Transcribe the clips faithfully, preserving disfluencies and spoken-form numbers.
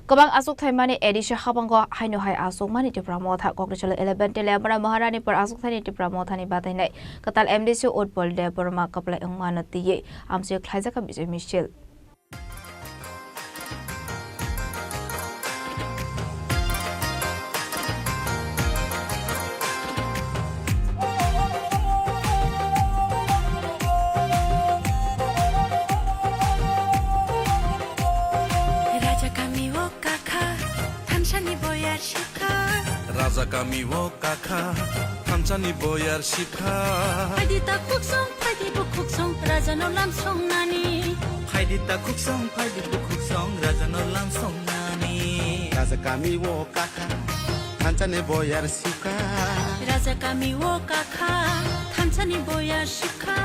Kwbang achukthai mani A D C habango haino hai achukmani Tipra Motha. Kokri salo eleven Teliamura Maharani por achukthani Tipra Mothani batainai kwtal M D C Utpal Debbarma kwplai wngmano twiwi amchio khlaijak kha Bijoy Misil. Raja kami o kakha, thansani boyar shikha. Raja kami o kakha, thansani boyar shikha. Phaidi takhuk song, phaidi bukhuk song, raja no lam song nani. Phaidi takhuk song, phaidi bukhuk song, raja no lam song nani. Raja kami o kakha, thansani boyar shikha. Raja kami o kakha, thansani boyar shikha.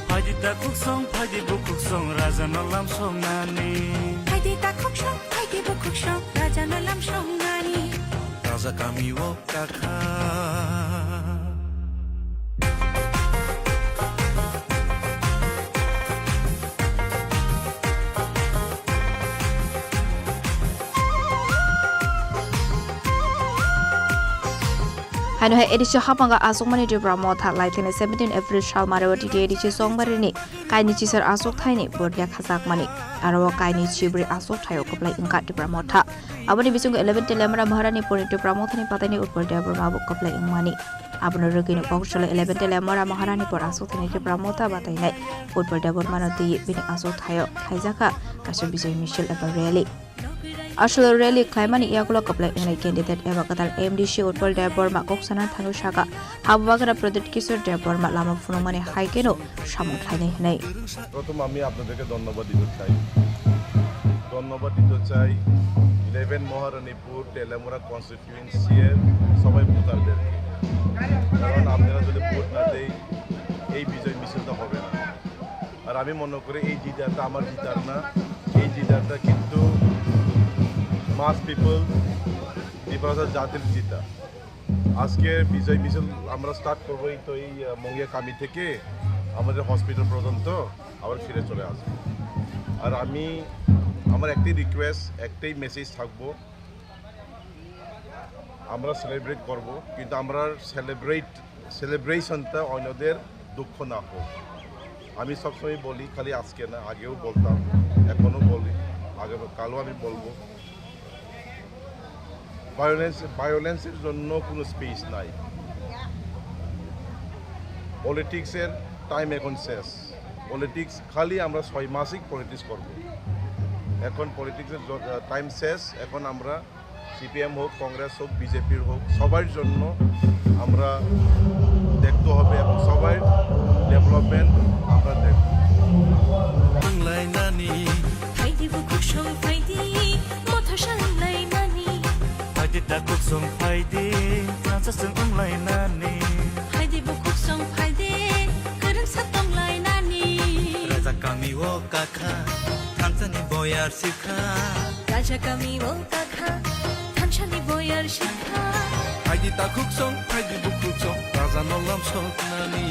Phaidi takhuk song, phaidi bukhuk song, raja no lam song nani. Phaidi takhuk song, phaidi bukhuk song, raja no lam song nani. Raja kami o kakha. Haino hai A D C habango achukmani Tipra Motha laithani seventeen April sal Marawati A D C Chongbarini kaini chisar achukthaini bordia khajakmani. Aro o kaini chibri achukthaio kwplai wngkha Tipra Motha. Aboni bisingo eleven Teliamura Maharani porni Tipra Mothani batainai Utpal Debbarma bo kwplai wngmani. Abono rwgwino Kokri salo eleven Teliamura Maharani por achukthani Tipra Motha batainai Utpal Debbarmano twiwi bini achukthaio khlaijakha kaisa Bijoy Misil eba rally. Aswk rally khlaimani yagulo kwplai wngnai candidate eba kwtal M D C Utpal Debbarma kok sana thangwi sakha, Habubagra Pradyut Kishore Debbarma lama phunukmani hai kheno samung khlainai hwnwi. প্রথম আমি আপনাদেরকে ধন্যবাদ দিতে চাই, ধন্যবাদ দিতে চাই ইলেভেন মহারানীপুর টেলামুরা কনস্টিটিউয়েন্সি এর সবাই ভোটারদেরকে, কারণ আপনারা যদি ভোট না দেয় এই বিজয় মিছিল তো হবে না। আর আমি মনে করি এই জিতাটা আমার জিতার না, এই জিতাটা কিন্তু মাস পিপল, ডিফারেন্স জাতির জিতা। আজকে বিজয় মিছিল আমরা স্টার্ট করবো এই তো এই, আহ, মঙ্গিয়া কামি থেকে আমাদের হসপিটাল পর্যন্ত আবার ফিরে চলে আসবো। আর আমি, আমার একটাই রিকোয়েস্ট, একটাই মেসেজ থাকবো, আমরা সেলিব্রেট করব, কিন্তু আমরা সেলিব্রেট, সেলিব্রেশনটা অন্যদের দুঃখ না হোক। আমি সবসময় বলি, খালি আজকে না, আগেও বলতাম, এখনও বলি, আগামী কালও আমি বলবো, ভায়োলেন্স, ভায়োলেন্সের জন্য কোনো স্পেস নাই। পলিটিক্সের টাইম এখন শেষ। পলিটিক্স খালি আমরা ছয় মাসই পলিটিক্স করব। এখন পলিটিক্সের জ-, টাইম শেষ। এখন আমরা সিপিএম হোক, কংগ্রেস হোক, বিজেপির হোক, সবার জন্য আমরা দেখতে হবে এবং সবার ডেভেলপমেন্ট আমরা দেখব। Wnglainani. Phaidi bukhuk song phaidi, motha sanglainani. Phaidi takhuk song phaidi, thansa song wnglainani. Phaidi bukhuk song phaidi, kwrwngsa tonglainani. Raja kami o kakha, thansani boyar sikha. Raja kami o kakha, thansani boyar sikha. Phaidi takhuk song, phaidi bukhuk song, raja no lam soknani.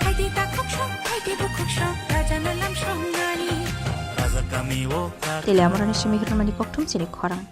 Phaidi takhuk song, phaidi bukhuk song, raja no lam soknani. Raja kami o kakha. Teliamurani simi hirmani kokthum chini khorang.